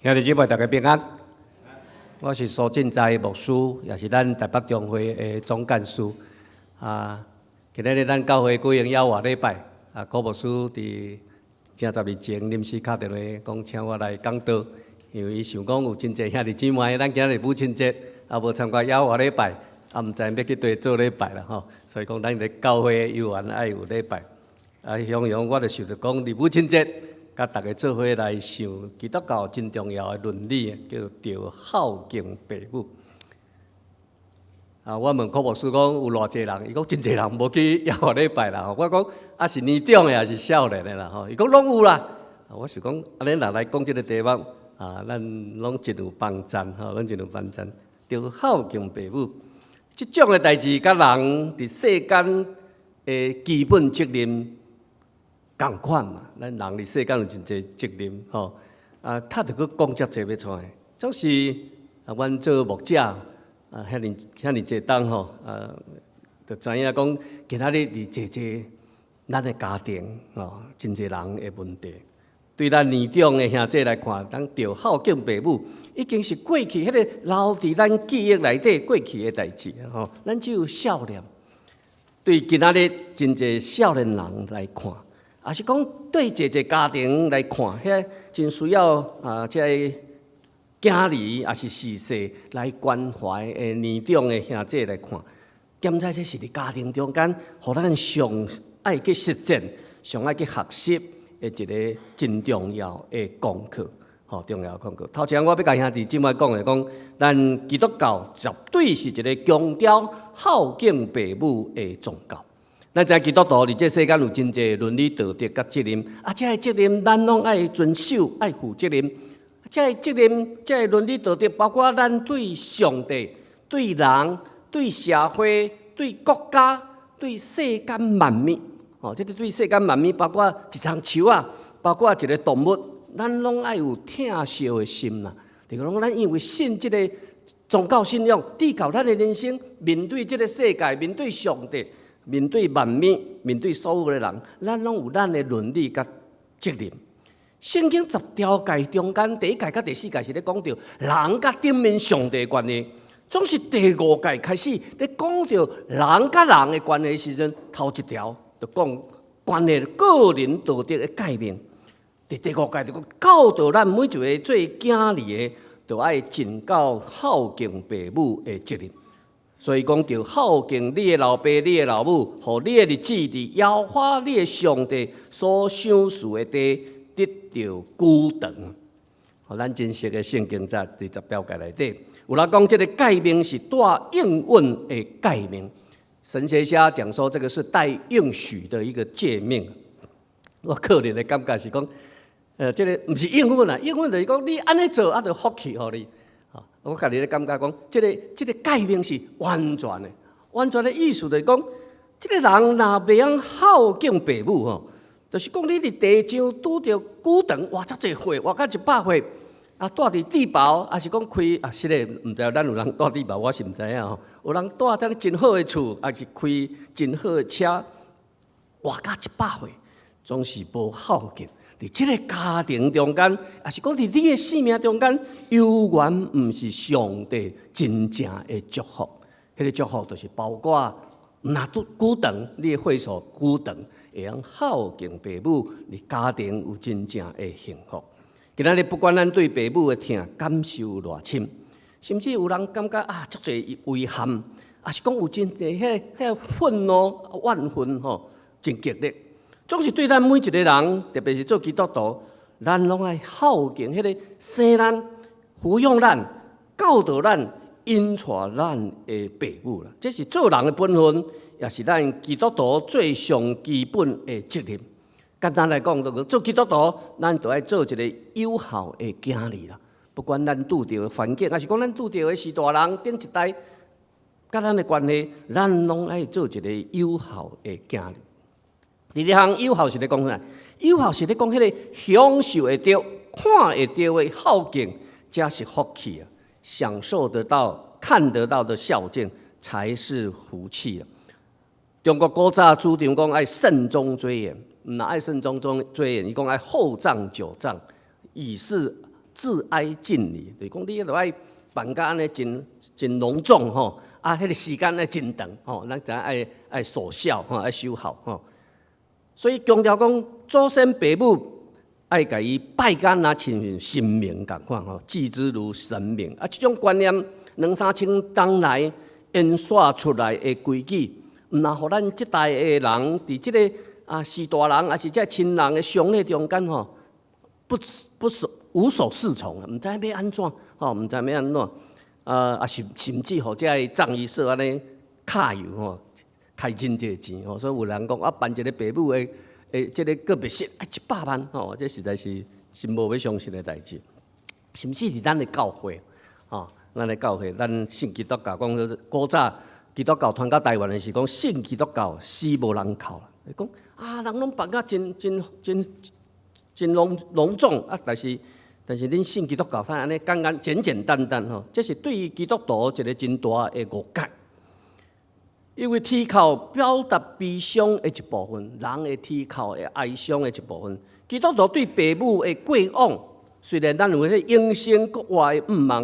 兄弟姊妹，大家平安。我是蘇進在牧師，也是咱台北中會的總幹事。啊，今仔日咱教會舉行耶和華禮拜，啊，柯牧師佇正十日前臨時敲電話講請我來講道，因為伊想講有真濟兄弟姊妹，咱今仔日母親節，啊無參加耶和華禮拜，啊毋知欲去佗做禮拜啦吼，所以講咱佇教會猶原愛有禮拜。啊，雄雄我就想著講，佇母親節，佮大家做伙來想基督教真重要的倫理，叫做孝敬爸母。啊，我問柯牧師講有偌濟人，伊講真濟人無去耶和華禮拜啦。我講啊是年長的抑是少年的啦吼？伊講攏有啦。我想講，按呢若來講這個題目，啊，咱攏真有幫贊吼，攏真有幫贊。著孝敬爸母，這種的代誌，佮人佇世間的基本責任仝款嘛。咱人佇世間有真濟責任吼，啊，他著閣講遮濟欲創啥？總是啊，阮做牧者啊，遐爾遐爾濟冬吼，啊，就知影講今仔日佇濟濟咱的家庭吼，真濟人的問題。對咱年長的兄弟來看，咱著孝敬爸母，已經是過去彼個留佇咱記憶內底過去的代誌吼。咱只有少年，對今仔日真濟少年人來看，抑是講對濟濟家庭來看，遐真需要啊，這個囝兒抑是婿婿來關懷的年長的兄弟來看，檢查這是佇家庭中間，予咱上愛去實踐、上愛去學習的一個真重要的功課，吼，重要的功課。頭前我欲共兄弟姊妹講的，講咱基督教絕對是一個強調孝敬爸母的宗教。咱知基督徒佇這世間有真濟倫理道德佮責任，啊，這个責任咱攏愛遵守、愛負責任。這个責任、這个倫理道德，包括咱對上帝、對人、對社會、對國家、對世間萬物，哦，這个對世間萬物，包括一叢樹仔，包括一个動物，咱攏愛有疼惜的心啦。就是講，咱因為信這个宗教信仰，締到咱的人生，面對這个世界，面對上帝，面對萬物，面對所有的人，咱攏有咱的倫理佮責任。聖經十條誡中間，第一誡佮第四誡是咧講著人佮頂面上帝的關係，總是第五誡開始咧講著人佮人的關係時陣，頭一條就講關係個人道德的誡命。佇第五誡就講教導咱每一个做囝兒的，就愛盡到孝敬爸母的責任。所以講，著孝敬你的老爸、你的老母，予你的日子佇耶和華你的上帝所賞賜的地得著久長。予咱真實的聖經在佇十條誡內底，有人講這个誡命是帶應允的誡命。神學家講說，這個是帶應許的一個誡命。我個人的感覺是講，這个毋是應允啦，應允就是講你按呢做，啊，就福氣予你。我家己咧感覺講，這个誡命是完全的，完全的意思就是講，這个人若袂曉孝敬爸母吼，就是講你佇地上拄著久長，活遮濟歲，活到100歲，啊，蹛佇帝寶，抑是講開啊，實咧毋知咱有人蹛帝寶，我是毋知影吼。有人蹛佇真好的厝，抑是開真好的車，活到100歲，總是無孝敬。佇這个家庭中間，抑是講佇你的生命中間，猶原毋是上帝真正的祝福。彼个祝福就是包括，毋若拄久長，你的歲數久長，會曉孝敬爸母，你家庭有真正的幸福。今仔日不管咱對爸母的疼感受有偌深，甚至有人感覺啊，足濟遺憾，抑是講有真濟彼个憤怒、怨恨吼，真激烈。總是對咱每一个人，特別是做基督徒，咱攏愛孝敬彼个生咱、撫養咱、教導咱、引帶咱的爸母啦。這是做人的本分，也是咱基督徒最上基本的責任。簡單來講，就是做基督徒，咱就愛做一个有孝的囝兒啦。不管咱拄著的環境，抑是講咱拄著的是大人頂一代，佮咱的關係，咱攏愛做一个有孝的囝兒。第二項有孝是咧講啥？有孝是咧講彼个享受會著、看會著的孝敬，才是福氣啊！享受得到、看得到的孝敬，才是福氣啊！中國古早主張講愛慎終追遠，毋若愛慎終追遠，伊講愛厚葬久葬，以示致哀敬禮，就是講你著愛辦甲按呢真真隆重吼，啊，彼個時間愛真長吼，咱知影愛愛守孝吼，愛守孝吼。所以強調講祖先爸母愛共伊拜甲若親像神明仝款吼，祭之如神明。啊，這種觀念兩三千冬來延續出來的規矩，毋但予咱這代的人佇這个啊序大人，抑是這親人的喪禮中間吼，不不所無所適從，毋知欲按怎吼，毋知欲按怎，啊是甚至予這个葬儀社按呢敲油吼，開真濟錢吼，所以有人講啊，辦一个爸母的的這个告別式愛100萬吼，這實在是真無欲相信的代誌。甚至佇咱的教會，吼，咱的教會，咱信基督教講，古早基督教傳到台灣的時，講信基督教死無人哭，講啊，人攏辦甲真真真真隆隆重啊，但是但是恁信基督教，按呢簡簡簡簡單單吼，這是對於基督徒一个真大的誤解。因為啼哭表達悲傷的一部分，人會啼哭會哀傷的一部分。基督徒對爸母的過往，雖然咱有彼個永生國活的盼望，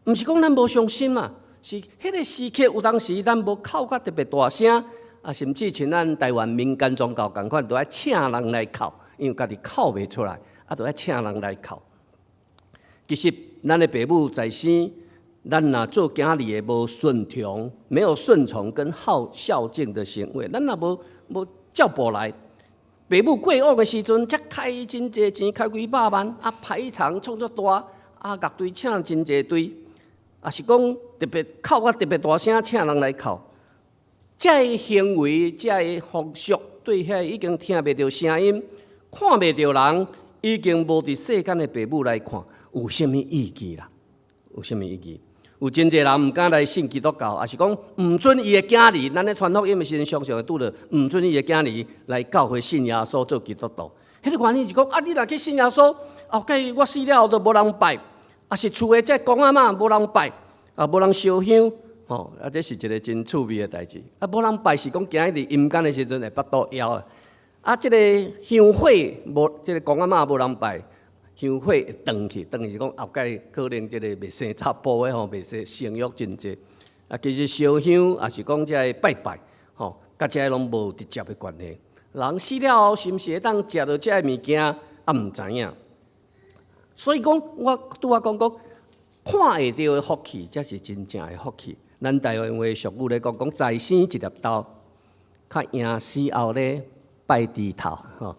毋是講咱無傷心啊，是彼个時刻有當時咱無哭甲特別大聲，啊，甚至像咱台灣民間宗教仝款，都愛請人來哭，因為家己哭袂出來，啊，都愛請人來哭。其實，咱的爸母在生，咱若做囝兒的無順從，沒有順從跟好孝敬的行為，咱若無無照步來，爸母過往的時陣，才開真濟錢，開幾百萬，啊排場創足大，啊樂隊請真濟隊，啊是講特別哭甲特別大聲，請人來哭，這个行為，這个風俗，對遐已經聽袂著聲音、看袂著人，已經無佇世間的爸母來看，有啥物意義啦？有啥物意義？有真濟人毋敢來信基督教，抑是講毋准伊的囝兒。咱咧傳福音的時陣，常常會拄著毋准伊的囝兒來教會信耶穌做基督徒。彼个原因是講啊，你若去信耶穌，後蓋我死了後都無人拜，抑是厝的這公阿嬤無人拜，啊無人燒香，吼啊，這是一个真趣味的代誌。啊，無人拜是講驚伊佇陰間的時陣會腹肚枵啊。啊，這个香火無，這个公阿嬤無人拜。香火會斷去，斷去講後蓋可能這个袂生查埔的吼，袂生生育真濟。啊，其實燒香抑是講這个拜拜，吼，佮這个攏無直接的關係。人死了後，是毋是會當食著這个物件，啊，毋知影。所以講，我拄仔講講，看會著的福氣，才是真正的福氣。咱台灣話俗語咧講，講在生一粒豆，較贏死後咧拜豬頭，吼。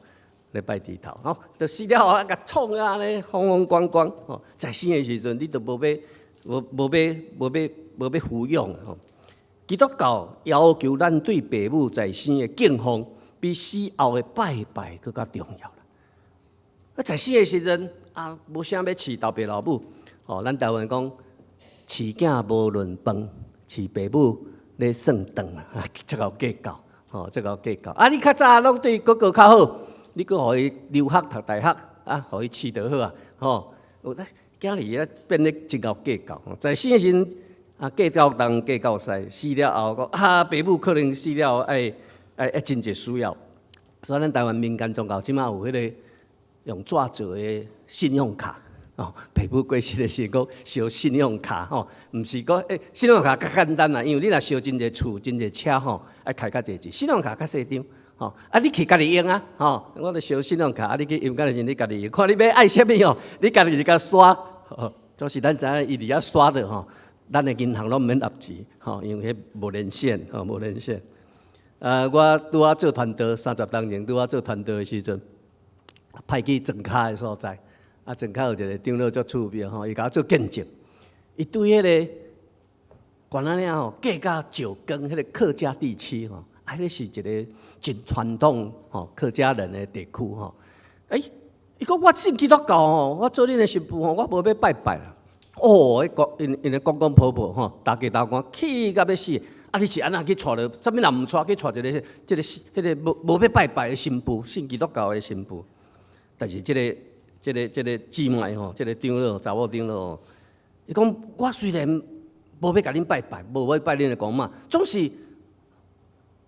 咧拜豬頭，吼，就死了後啊，共創啊按呢風風光光，吼，在生的時陣，你都無欲，無無欲，無欲，無欲扶養吼。基督教要求咱對爸母在生的敬奉，比死後的拜拜閣較重要啦。啊，在生的時陣啊，無啥欲飼老爸老母，吼，咱台灣講飼囝無論飯，飼爸母咧算頓啊，這夠計較，吼，這夠計較。啊，你較早攏對哥哥較好。你閣予伊留學讀大學，啊，予伊飼就好啊，吼。有咧，囝兒啊變得真𠢕計較，在生時陣啊計較東計較西，死了後講啊，爸母可能死了後愛愛愛真濟需要，所以咱台灣民間宗教這馬有彼个用紙做的信用卡，哦，爸母過身的時講燒信用卡吼，毋是講欸，信用卡較簡單啦，因為你若燒真濟厝、真濟車吼，愛開較濟錢，信用卡較細張。吼，啊，你去家己用啊，吼，我著燒信用卡，啊，你去用間的時陣，你家己用，看你欲愛啥物吼，你家己就共刷，吼，就是咱知影伊佇遐刷著吼，咱的銀行攏毋免納錢，吼，因為彼無連線，吼，無連線。我拄仔做傳道，30冬前拄仔做傳道的時陣，派去莊跤的所在，啊，莊跤有一个長老足趣味吼，伊共我做見證，伊對彼个關仔嶺吼，過到石岡彼个客家地區吼。啊，彼是一个真傳統吼客家人的地區吼。欸，伊講我信基督教吼，我做恁的神父吼，我無欲拜拜啦。哦，彼講𪜶𪜶的公公婆婆吼，大家大官氣甲欲死。啊，你是按怎去娶著？啥物人毋娶去娶一个這个彼个無無欲拜拜的新婦，信基督教的新婦。但是這个這个這个姊妹吼，這个長老查某長老，伊講我雖然無欲共恁拜拜，無欲拜恁的公媽，總是。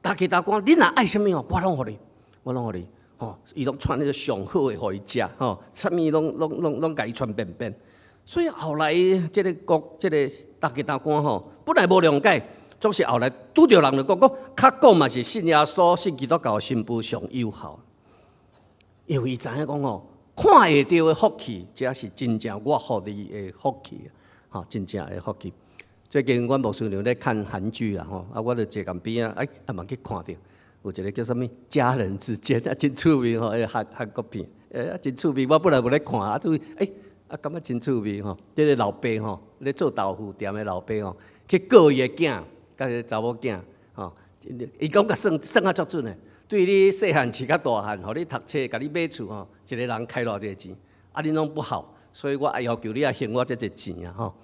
大家大官，你若愛啥物吼，我攏予你，我攏予你。吼，伊攏傳彼个上好的予伊食，吼，啥物攏共伊傳遍遍。所以後來這个國，這个大家大官吼，本來無諒解，總是後來拄著人就講講，較講嘛是信耶穌、信基督教的新婦上有孝。因為伊知影講吼，看會著的福氣，才是真正我予你的福氣，吼，真正的福氣。最近阮牧師娘咧看韓劇啦，吼，啊，我就坐仝邊仔，哎，啊嘛去看著，有一个叫啥物《家人之間》啊，真趣味吼，彼个韓國片，欸，真趣味。我本來無咧看，啊，都欸，啊，感覺真趣味吼。這个老爸吼，咧做豆腐店的老爸吼，去告伊的囝，佮个查某囝，吼，伊講共算算啊足準的。對你細漢飼較大漢，予你讀冊，共你買厝吼，一个人開偌濟錢，啊，你攏不好，所以我愛要求你愛還我這濟錢啊，吼。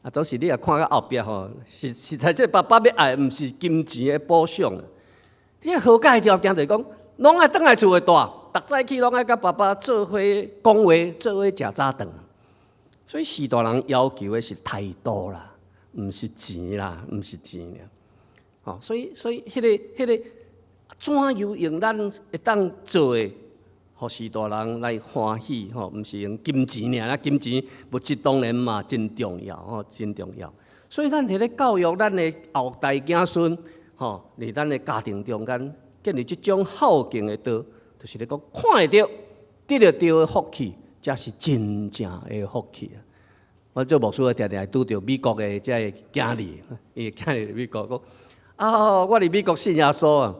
啊，總是你若看到後壁吼，實在這爸爸欲愛，毋是金錢的補償。你和解條件就是講，攏愛轉來厝內住，逐早起攏愛佮爸爸做伙講話，做伙食早頓。所以序大人要求的是態度啦，毋是錢啦，毋是錢爾。吼，所以彼个怎樣用咱會當做的，予序大人來歡喜吼，毋是用金錢爾，金錢物質當然嘛真重要吼，真重要。所以咱佇咧教育咱的後代子孫，吼，佇咱的家庭中間建立這種孝敬的道，就是咧講看會著、得著的福氣，才是真正的福氣啊！我做牧師的，定定會拄著美國的這个囝兒，伊的囝兒佇美國講啊，我佇美國信耶穌啊！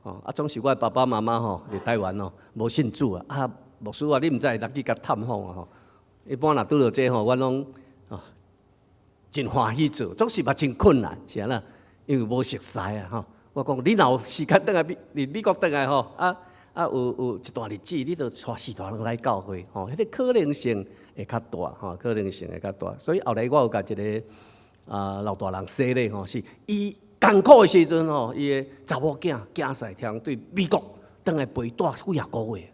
吼，啊，總是我的爸爸媽媽吼，佇台灣吼，無信主啊！啊，牧師啊，你毋知會當去共探訪啊吼？一般若拄著這吼，我攏哦真歡喜做，總是嘛真困難，是按怎？因為無熟似啊吼。我講你若有時間轉來美，佇美國轉來吼，啊啊有一段日子，你就帶序大人來教會吼，彼個可能性會較大吼，可能性會較大。所以後來我有共一个啊老大人洗禮吼，是伊艱苦的時陣吼，伊的查某囝行賽聽對美國轉來陪蹛幾仔个月，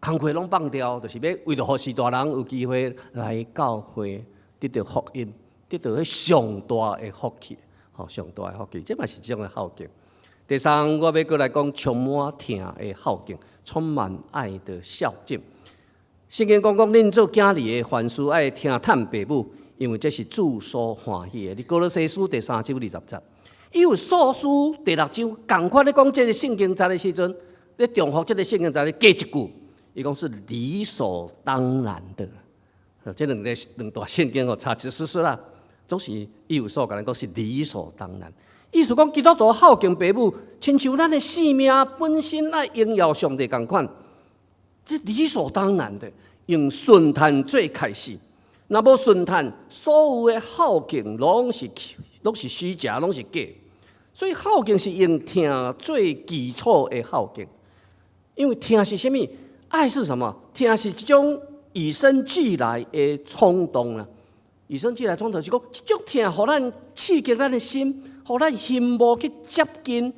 工課攏放掉，就是欲為著予序大人有機會來教會得著福音，得著彼上大的福氣，吼，上大的福氣，這嘛是一種的孝敬。第三，我欲閣來講充滿疼的孝敬，充滿愛的孝敬。聖經講講，恁做囝兒的，凡事愛聽趁爸母，因為這是主所歡喜的。佇歌羅西書第三章二十節，以弗所書第六章仝款咧講這个聖經節的時陣，咧重複這个聖經節咧加一句，伊講是理所當然的。這兩個兩段聖經哦，差一絲絲啦，總是以弗所共咱講是理所當然。意思講基督徒孝敬爸母，親像咱的性命本身愛榮耀上帝仝款，這理所當然的。用順趁做開始，若無順趁，所有的孝敬攏是虛假，攏是假。所以孝敬是用疼做基礎的孝敬，因為疼是啥物？愛是什麼？疼是一種與生俱來的衝動啦。與生俱來衝動是講，這種疼予咱刺激咱的心，予咱希望去接近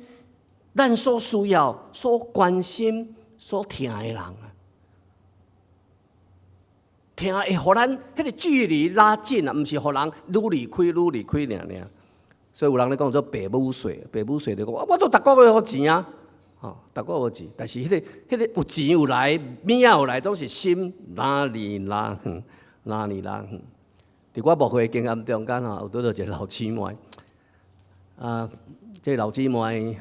咱所需要、所關心、所疼的人啊。疼會予咱彼个距離拉近啊，毋是予人愈離開愈離開爾爾。所以有人咧講做爸母稅，爸母稅就講，我都逐个月予錢啊，吼，逐个月予錢，但是彼个有錢有來，物仔有來，總是心若離若遠，若離若遠。佇我牧會經驗中間吼，有拄著一个老姊妹，啊，這個老姊妹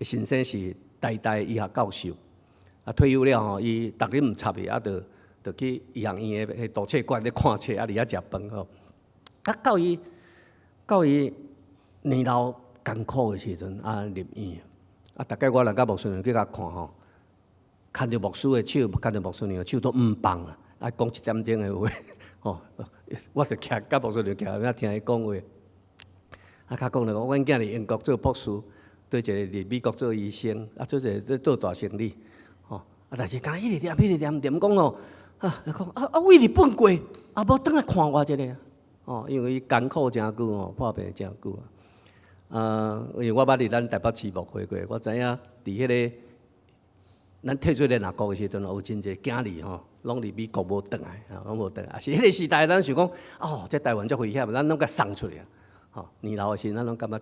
先生是台大醫學教授，啊，退休了吼，伊逐日毋插伊，啊，就去醫學院的圖書館咧看冊，啊，佇遐食飯吼。啊，到伊年老艱苦的時陣，啊，入院，啊，逐擺我來佮牧師娘去共看吼，牽著牧師的手，牽著牧師娘的手都毋放啊，啊，講一點鐘的話，吼，我就徛佮牧師娘徛遐聽伊講話。啊，較講咧，阮囝佇英國做博士，對一个佇美國做醫生，啊，做一个做大生意，吼，啊，但是敢若一直念，一直念，念講吼，啊，講啊啊，為日本過，也無轉來看我一下，哦，因為伊艱苦誠久吼，破病誠久啊。啊，因為我捌佇咱台北市牧會過，我知影佇彼个咱退出聯合國的時陣，有真濟囝兒吼，攏佇美國無轉來，啊，攏無轉來。啊是彼个時代，咱想講，哦，這台灣足危險，咱攏共送出去啊。吼，年老的時陣，咱攏感覺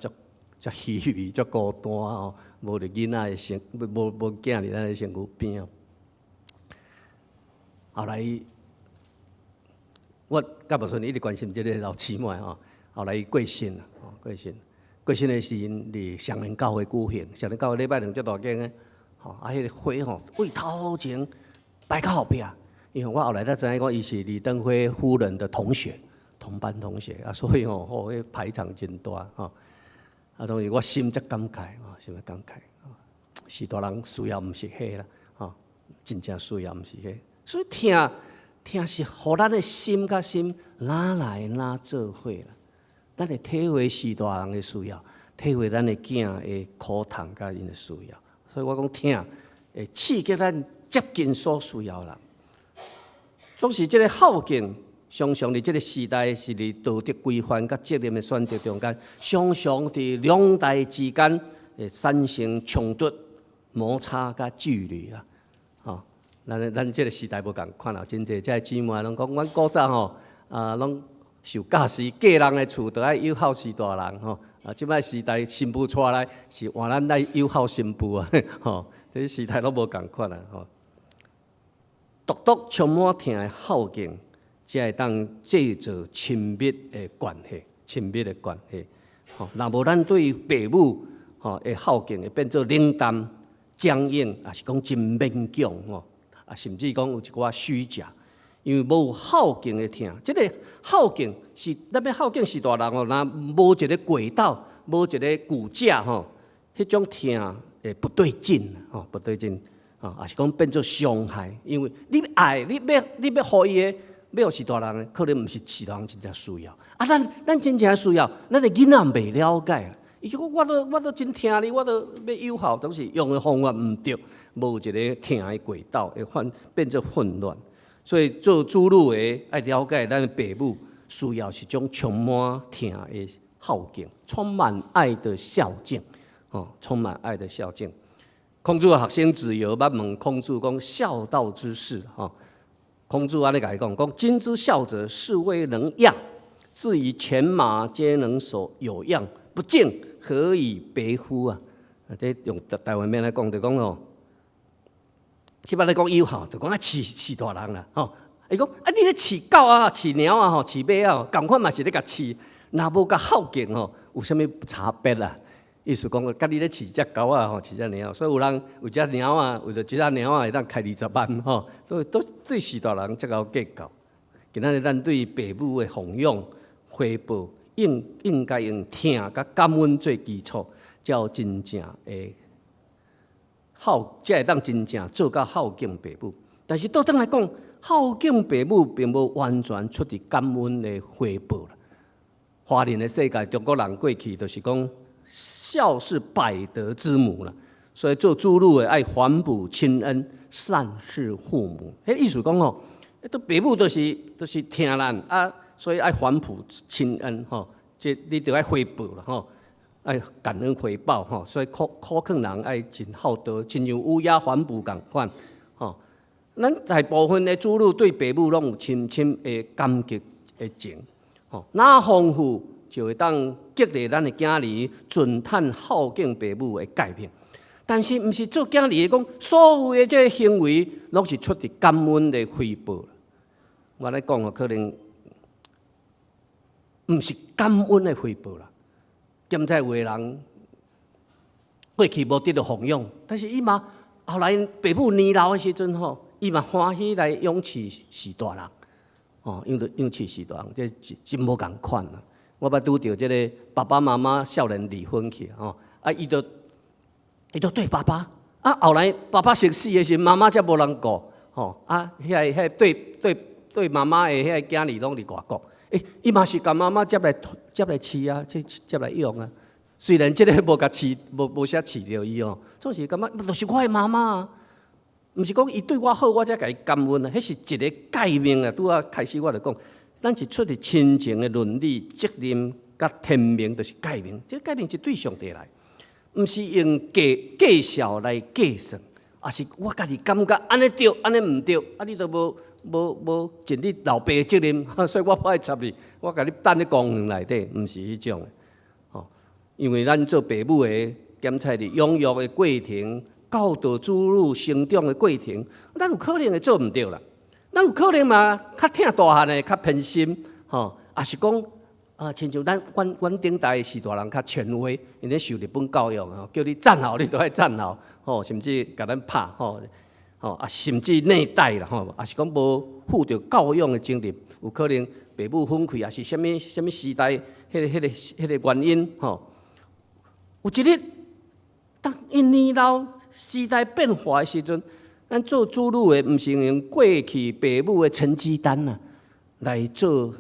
足遮稀微、遮孤單吼，無佇囡仔的身，無囝佇咱的身軀邊哦。後來我佮無順一直關心這个老姊妹吼，後來伊過身啦，吼過身，過身的時陣佇雙連教會舉行，雙連教會禮拜兩足大間的，吼啊，彼个花吼對頭前擺到後壁，因為我後來才知影講伊是李登輝夫人的同學，同班同學啊，所以吼，吼，彼排場真大吼。啊，當時我心才感慨，吼，心才感慨，序大人需要毋是彼啦，吼，真正需要毋是彼，所以疼疼是予咱的心佮心哪來哪做伙啦。咱會體會序大人的需要，體會咱的囝的苦痛佮𪜶的需要。所以我講疼會刺激咱接近所需要的人。總是這个孝敬，常常佇這个時代是佇道德規範佮責任的選擇中間，常常佇兩代之間會產生衝突、摩擦佮距離啦。吼，咱這个時代無仝款啦，真濟這姊妹攏講，阮古早吼啊，攏受教示，嫁人的厝著愛友好序大人吼。啊，這擺時代新婦娶來是換咱來友好新婦啊，吼，這時代攏無仝款啦，吼。獨獨充滿疼的孝敬，才會當製造親密的關係，親密的關係。吼，若無咱對爸母吼的孝敬會變做冷淡、僵硬，抑是講真勉強吼，啊，甚至講有一寡虛假，因為無孝敬的疼，這个孝敬是咱欲孝敬序大人哦，若無一个軌道，無一个骨架吼，彼種疼會不對勁吼，不對勁。啊，抑是講變做傷害，因為你愛你欲予伊的，欲予序大人的，可能毋是序大人真正需要。啊，咱真正需要，咱的囡仔袂了解。伊講我都真疼你，我都欲友好，但是用的方法毋對，無一个疼的軌道，會反變做混亂。所以做子女的愛了解咱的爸母需要是種充滿疼的孝敬，充滿愛的孝敬，哦，充滿愛的孝敬。孔子的學生子游捌問孔子講孝道之事，吼，孔子按呢共伊講，講今之孝者，是謂能養，至於犬馬皆能所有養，不敬，何以別乎啊？啊，這用台灣話來講，就講哦，這擺咧講友好，就講愛飼飼大人啦，吼。伊講啊，你咧飼狗啊、飼貓啊、吼、飼馬啊，仝款嘛是咧共飼，若無共孝敬吼，有啥物差別啊？意思講，佮你咧飼隻狗仔吼，飼隻貓，所以有人為隻貓仔，為著一隻貓仔會當開20萬吼，所以都對序大人遮𠢕計較。今仔日咱對爸母的奉養回報，應該用疼佮感恩做基礎，才有真正的孝，才會當真正做到孝敬爸母。但是倒轉來講，孝敬爸母並無完全出佇感恩的回報啦。華人的世界，中國人過去就是講，孝是百德之母啦，所以做子女的愛反哺親恩，善事父母。彼意思講吼，都爸母都是疼咱啊，所以愛反哺親恩吼，這你著愛回報啦吼，愛感恩回報吼，所以苦勸人愛盡孝道，親像烏鴉反哺仝款吼。咱大部分的子女對爸母攏有深深的感激的情，吼，若豐富就會當激勵咱的囝兒盡坦孝敬爸母的誡命。但是，毋是做囝兒的講，所有的這个行為攏是出佇感恩的回報。我來講哦，可能毋是感恩的回報啦。兼且有的人過去無得到奉養，但是伊嘛後來爸母年老的時陣吼，伊嘛歡喜來養飼序大人，哦，養著養飼序大人，這真無仝款啊！我捌拄著這个爸爸媽媽少年離婚去吼，啊，伊就對爸爸，啊，後來爸爸先死的時陣，媽媽才無人顧，吼，啊，遐對媽媽的遐个囝兒攏佇外國，欸，伊嘛是共媽媽接來飼啊，接來養啊。雖然這个無共飼，無啥飼著伊哦，總是感覺就是我的媽媽啊。毋是講伊對我好，我才共伊感恩啊。彼是一个誡命啊。拄仔開始我就講，咱是出佇親情的倫理責任佮天命，就是誡命。這個誡命是對上帝來，毋是用計數來計算，抑是我家己感覺按呢對，按呢毋對，啊你都無盡你老爸的責任，所以我無愛插你，我共你等咧公園內底，毋是彼種的。吼，因為咱做爸母的，檢查佇養育的過程，教導子女成長的過程，咱有可能會做毋著啦。咱有可能嘛，較疼大漢的，較偏心，吼，抑是講啊，親像咱阮頂代序大人較權威，𪜶咧受日本教育吼，叫你站好，你都愛站好，吼，甚至共咱拍，吼，吼啊，甚至虐待啦，吼，抑是講無負著教養的責任，有可能爸母分開，抑是啥物啥物時代，彼個原因，吼。有一日，當𪜶年老時代變化的時陣，咱做子女的，毋是用過去爸母的成績單啊，來做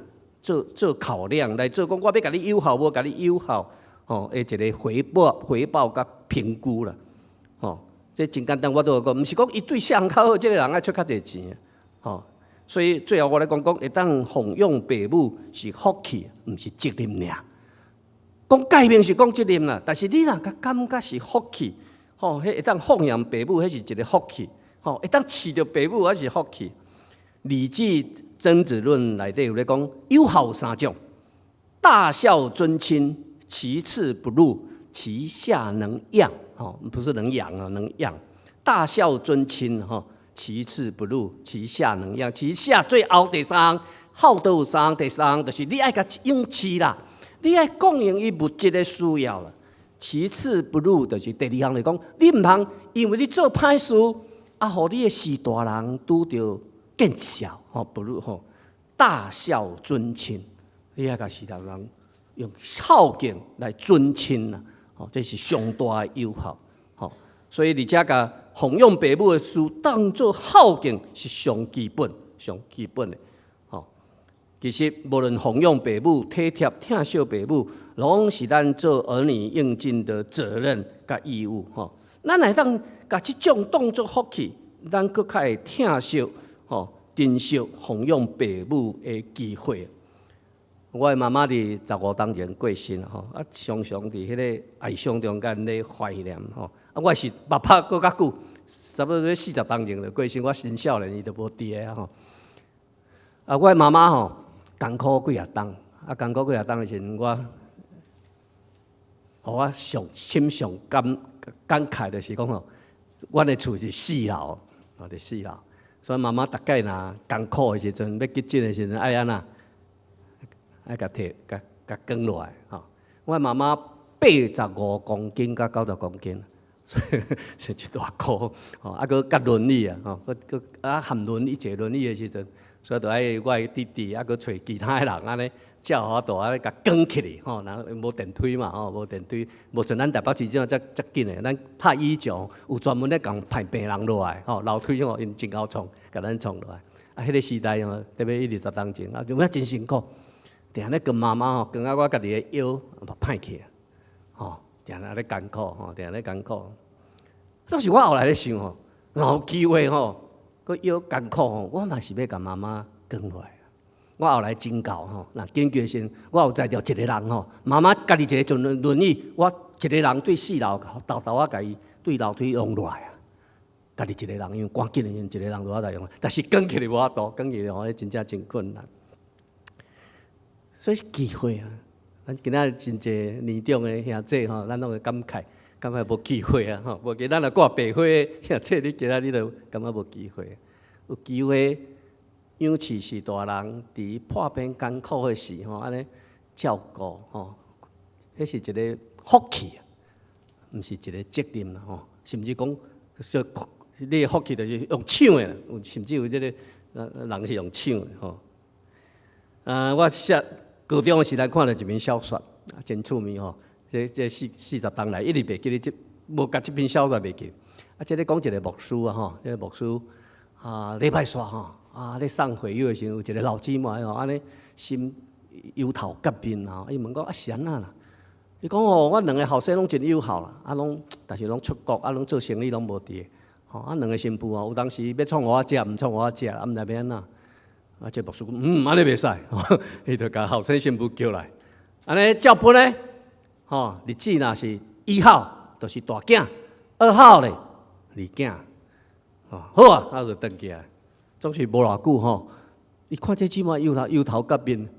考量，來做講我欲共你友好，無共你友好，吼，的一個回報佮評估啦，吼，這真簡單，我都有講，毋是講伊對啥人較好，這個人愛出較濟錢，吼，所以最後我來講講，會當奉養爸母是福氣，毋是責任爾。講誡命是講責任啦，但是你若感覺是福氣，吼，彼會當奉養爸母，彼是一個福氣，吼，會當飼著爸母，抑是福氣。禮記曾子論內底有咧講，有孝三種：大孝尊親，其次不辱，其下能養。吼，不是能養啊，能養。大孝尊親，吼，其次不辱，其下能養。其下最後第三項，孝道有三項，第三項就是你愛共養飼啦，你愛供應伊物質的需要啦。其次不辱，就是第二項來講，你毋通因為你做歹事，啊，予你的序大人拄著見笑，吼，不辱吼。大孝尊親，你愛共序大人用孝敬來尊親啦，吼，這是上大的友好，吼。所以，而且共奉養爸母的事當做孝敬是上基本、上基本的，吼。其實，無論奉養爸母、體貼疼惜爸母，攏是咱做兒女應盡的責任佮義務，吼。咱會當共這種當做福氣，咱閣較會疼惜、吼，珍惜奉養爸母的機會。我的媽媽佇15冬前過身吼，啊，常常佇彼個哀傷中間咧懷念吼。啊，我是爸爸閣較久，差不多40冬前就過身，我真少年伊就無佇咧吼。啊，我的媽媽吼艱苦幾若冬，啊，艱苦幾若冬的時陣，我，予我上深上感慨就是講吼，阮的厝是四樓，吼，佇四樓，所以媽媽逐擺若艱苦的時陣，欲急診的時陣，愛按怎？愛共提，共共扛落來，吼。我媽媽85公斤佮90公斤，所以是一大箍，吼，啊，閣佮輪椅啊，吼，閣閣啊含輪椅坐輪椅的時陣，所以就愛我的弟弟啊，閣揣其他的人按呢，才有法度按呢共扛起來，吼，人無電梯嘛，吼，無電梯，無像咱台北市這樣遮遮緊的，咱拍椅杖有專門咧共派病人落來，吼，樓梯吼𪜶真𠢕創，共咱創落來。啊，彼個時代吼，特別二十冬前，啊，就影真辛苦，定咧扛媽媽吼，扛到我家己的腰嘛歹去啊，吼，定定咧艱苦，吼，定咧艱苦。當時我後來咧想吼，若有機會吼，閣腰艱苦吼，我嘛是欲共媽媽扛落來。我後來真𠢕吼，若緊急時，我有載著一個人吼，媽媽家己一個坐輪椅，我一個人對四樓沓沓仔共伊對樓梯擁落來啊。家己一個人，因為趕緊的時陣，一個人無法度用，但是扛起來無法度，扛起來吼，真正真困難。所以機會啊，咱今仔真濟年長的兄弟吼，咱攏會感慨，感覺無機會啊吼，無記咱若掛白花兄弟，你今仔你就感覺無機會。有機會養飼序大人，佇破病艱苦的時吼，按呢照顧吼，彼是一個福氣，毋是一個責任啦吼。甚至講，說你的福氣就是用搶的，有甚至有這個人是用搶的吼。啊，我寫高中的時代看著一篇小說，真趣味吼。這40冬來一直袂記得這，無共這篇小說袂記。啊，這咧講一個牧師啊吼，這個牧師啊，禮拜煞吼，啊咧送會友的時陣，有一個老姊妹吼，按呢心憂頭結面吼，伊問講啊是按怎啦？伊講哦，我兩个後生攏真友好啦，啊攏，但是攏出國，啊攏做生意攏無佇，吼啊兩个新婦哦，有當時欲創予我食，毋創予我食，啊毋知欲按怎。啊，這牧師講，嗯，按呢袂使，伊就共後生新婦叫來，按呢照分咧，吼，日子若是一號，就是大囝；二號咧，二囝。吼，好啊，啊就轉去啊。總是無偌久吼，伊看這姊妹憂頭憂頭結面，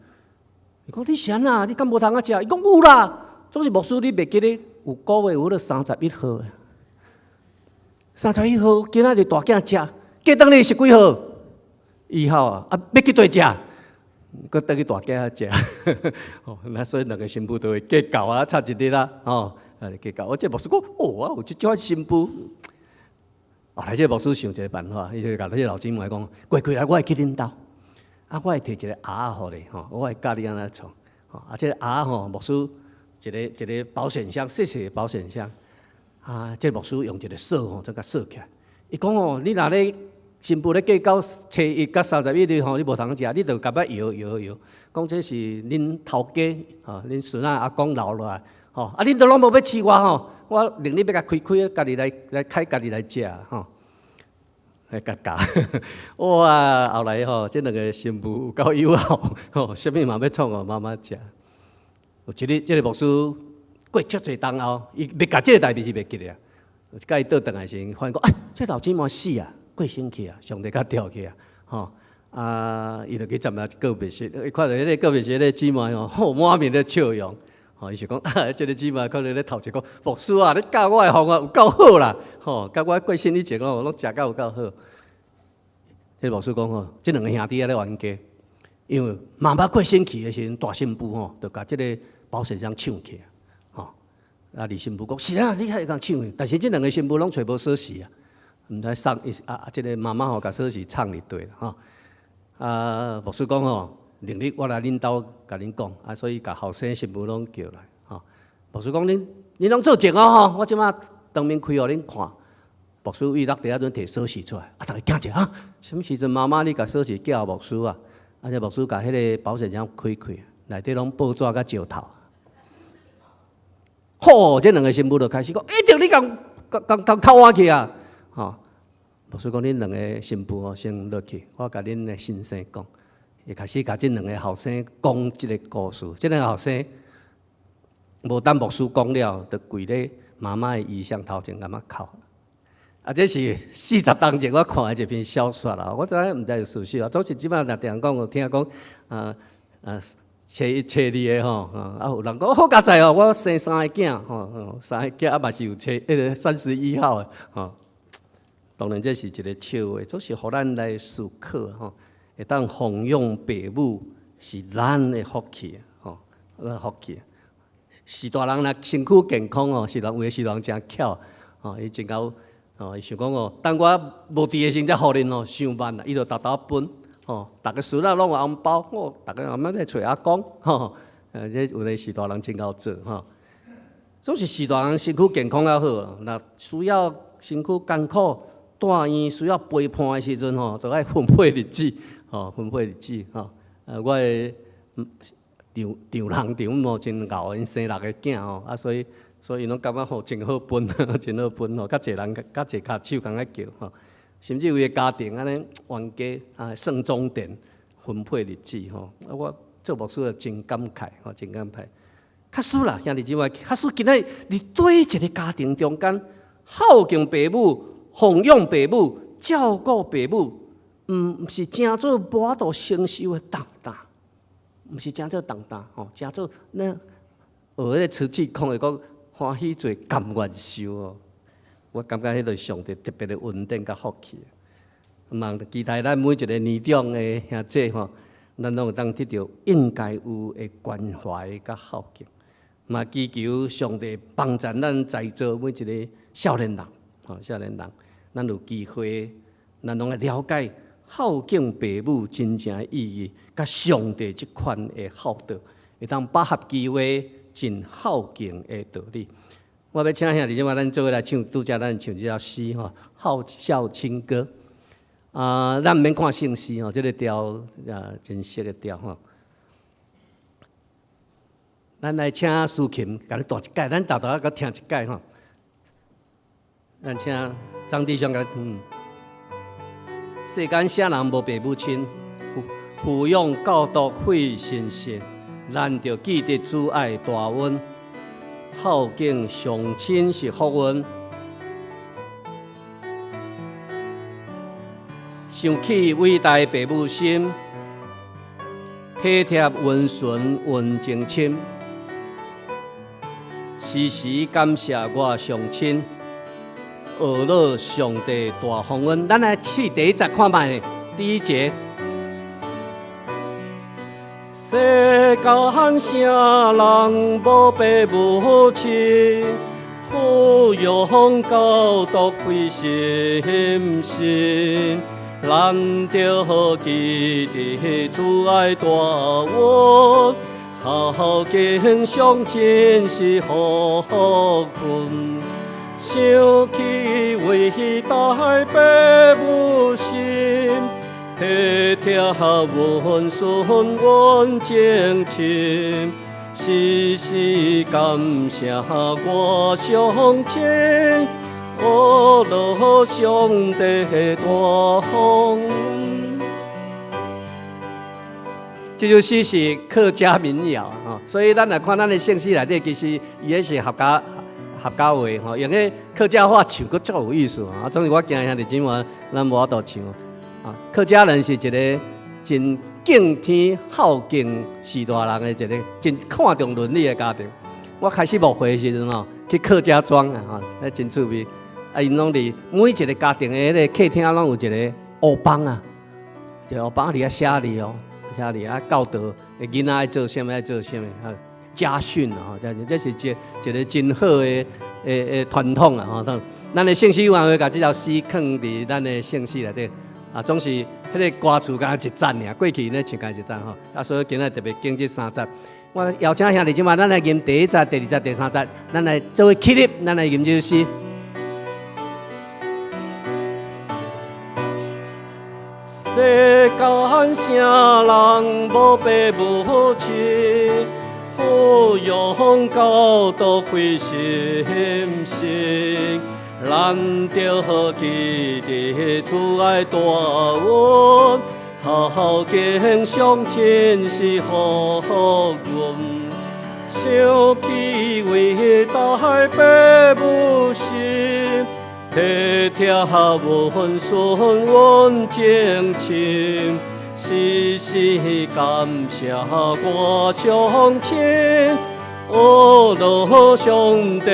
伊講你是按怎？你敢無通仔食？伊講有啦，總是牧師，你袂記得有個月有彼个三十一號，三十一號今仔日大囝食，過當日是幾號？1號啊，啊欲去佗食？閣轉去大囝遐食。哦，那所以兩个新婦就會計較啊，差一日啦，吼，啊計較。我這牧師講，哦，我有這種新婦。後來這牧師想一个辦法，伊就共這老姊妹講：過幾日我會去恁兜，啊，我會提一个盒仔予你，吼，我會教你按怎創。吼，啊，這个盒仔吼，牧師一个一个保險箱，細細个保險箱。啊，這個牧師用一个鎖吼，將共鎖起來。伊講吼，你若咧新婦咧計較初一佮31日吼，你無通食，你就共伊搖搖搖，講這是恁頭家吼，恁孫仔阿公留落來，吼，啊，恁都攏無欲飼我吼，我寧願欲共開開，家己來來開，家己來食吼，來共教。哇，後來吼，這兩个新婦有夠友好，吼，啥物嘛欲創予媽媽食。有一日，這个牧師過足濟冬後，伊欲共這个代誌是袂記得啊。一擺伊倒轉來時，發現講，哎，這老姊妹死啊，過身去啊，上帝共調去啊，吼，啊，伊就去參加告別式，伊看著彼个告別式彼个姊妹吼，吼滿面咧笑容，吼，伊想講，啊，這个姊妹可能咧頭一講，牧師啊，你教我的方法有夠好啦，吼，佮我過身以前哦，攏食甲有夠好。彼牧師講吼，這兩个兄弟仔咧冤家，因為媽媽過身去的時陣，大新婦吼，就共這个保險箱搶去，吼，啊，二新婦講是啊，你較會共搶去，但是這兩个新婦攏揣無鎖匙啊，毋知送伊啊，這个媽媽吼，共鎖匙藏佇佗吼，啊，牧師講吼，明日我來恁兜共恁講，啊，所以共後生新婦攏叫來，吼，牧師講恁恁攏做證哦吼，我這馬當面開予恁看，牧師伊落地遐陣提鎖匙出來，啊，逐家驚者啊，啥物時陣媽媽你共鎖匙寄予牧師啊？啊，這牧師共彼个保險箱開開，內底攏報紙佮石頭。吼！這兩个新婦就開始講，一定你共共共偷我去啊！吼！牧師講，恁兩个新婦吼先落去，我共恁的先生講。伊開始共這兩个後生講這个故事。這兩个後生無等牧師講了，就跪咧媽媽的遺像頭前共仔哭。啊，這是40冬前我看的一篇小說啦，我知影毋知是事實啊。總是這擺若定講有聽講，啊啊，初一初二的吼，啊有人講好佳哉哦，我生三个囝吼，三个囝啊嘛是有初彼个31號的吼。當然這是一个笑話，總是予咱來思考吼，會當奉養爸母是咱的福氣吼，咱福氣。序大人若身軀健康哦，是人有的序大人誠巧吼，伊真𠢕吼，伊想講哦，等我無佇的時陣才予恁哦，傷慢啦，伊就沓沓分。吼，逐个孫仔攏有紅包，吼，逐个阿媽咧揣阿公，吼，這有的序大人真𠢕做，吼。總是序大人身軀健康較好，若需要身軀艱苦，住院需要陪伴的時陣，吼，就愛分配日子，吼，分配日子，吼。啊，我的丈丈人丈母真𠢕，𪜶生六个囝吼，啊，所以所以𪜶攏感覺吼真好分，真好分吼，較濟人較濟跤手共仔叫，吼。甚至有的家庭按呢冤家啊，算鐘點分配日子吼，啊，我做牧師就真感慨吼，真感慨。假使啦，兄弟姊妹，假使今仔日佇佗一个家庭中間，孝敬爸母、奉養爸母、照顧爸母，毋是成做無法度承受的重擔，毋是成做重擔吼，成做咱學彼个慈濟講的講歡喜做甘願受哦。我感覺彼個上帝特別的恩典佮福氣，嘛期待咱每一个年長的兄姊吼，咱攏會當得著應該有的關懷佮孝敬，嘛祈求上帝幫助咱在座每一个少年人，吼少年人，咱有機會，咱攏愛了解孝敬爸母真正的意義，佮上帝這款的孝道，會當把握機會盡孝敬的道理。我欲請兄弟姊妹，咱做伙來唱，拄才咱唱這首詩吼，《孝孝親歌》。啊，咱毋免看聖詩吼，這个調啊真熟的調吼。咱來請司琴，共你彈一擺，咱沓沓仔閣聽一擺吼。咱請張弟兄共嗯。世間啥人無爸母親，撫養教導費心神，咱著記得主愛大恩。孝敬雙親是福運，想起偉大爸母心，體貼溫順溫情深。時時感謝我上親，學樂上帝大豐恩。咱來試第一節看覓，第一節。世間啥人無爸母親，撫養教導費心神，咱著記得主愛大恩，孝敬雙親是福分。想起偉大爸母心，體貼溫順阮情深，時時感謝我雙親，學樂上帝大豐恩。這首詩是客家民謠吼，所以咱來看咱的聖詩內底，其實伊彼是客家話吼，用彼客家話唱，閣足有意思啊！總是我驚兄弟姊妹，咱無法度唱啊。客家人是一个真敬天孝敬序大人的一个真看重倫理的家庭。我開始牧會的時陣吼，去客家莊啊吼，彼真趣味。啊，𪜶攏佇每一个家庭的彼个客廳攏有一个烏枋啊，一个烏枋佇遐寫字哦，寫字啊教導囡仔愛做啥物，愛做啥物啊，家訓啊吼，這是一個真好的傳統啊吼。咱的聖詩委員會共這首詩囥佇咱的聖詩內底。啊，總是彼个歌詞敢若一節爾，過去咧唱敢一節吼，啊，所以今仔特別揀這三節。我邀請兄弟姊妹，咱來吟第一節、第二節、第三節，咱來做伙起立，咱來吟這首詩。世間啥人無爸母親，撫養教導費心神。咱著記得主愛大恩，孝敬雙親是福分。想起偉大爸母心，體貼溫順阮情深，時時感謝我雙親，學樂上帝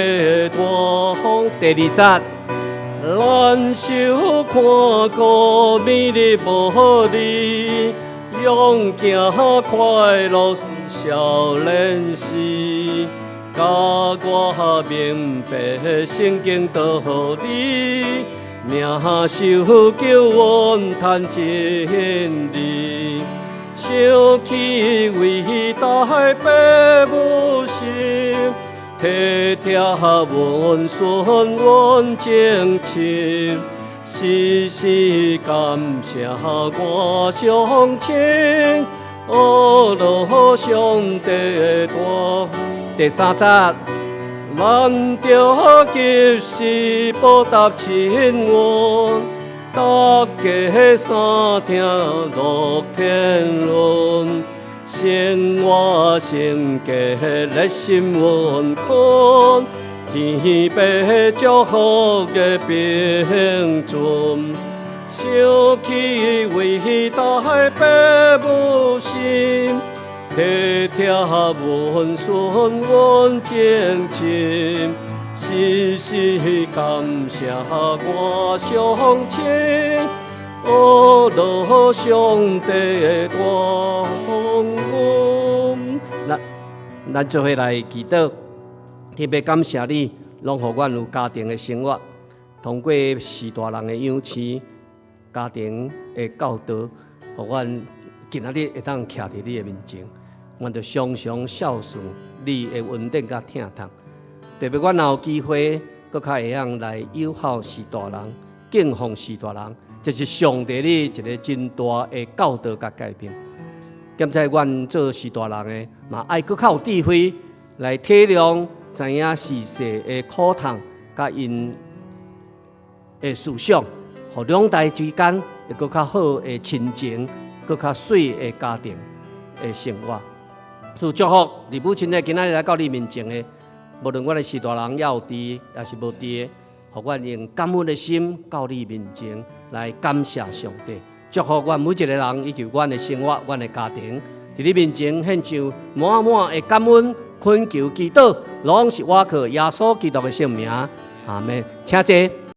大豐。第二節，咱受看顧美麗無離，勇健快樂少年時，教我明白聖經道理，領受救恩趁真理。想起偉大爸母心，體貼溫順阮情深，時時感謝我雙親，學樂上帝大。第三節，咱著及時報答親恩，大家三聽樂天倫，生活成家熱心溫懇，天父祝福的並存。想起偉大爸母心，體貼溫順阮情深，時時感謝我雙親，學樂上帝大豐恩。咱咱做伙來祈禱，特別感謝你，攏予阮有家庭的生活，通過序大人的養飼，家庭的教導，予阮今仔日會當徛佇你的面前，阮就常常孝順你的恩典佮疼痛。特別阮若有機會，閣較會曉來友好序大人，敬奉序大人，這是上帝你一个真大的教導佮改變。兼且阮做序大人的，嘛愛閣較有智慧來體諒，知影時勢的苦痛佮𪜶的思想，予兩代之間會閣較好的親情，閣較媠的家庭的生活。所以祝福父母親的今仔日來到你面前的，無論阮的序大人猶有佇，抑是無佇的，予阮用感恩的心到你面前來感謝上帝。祝福阮每一個人以及阮的生活、阮的家庭，佇你面前獻上滿滿的感恩，懇求祈禱，攏是倚靠耶穌基督的聖名，阿門。請坐。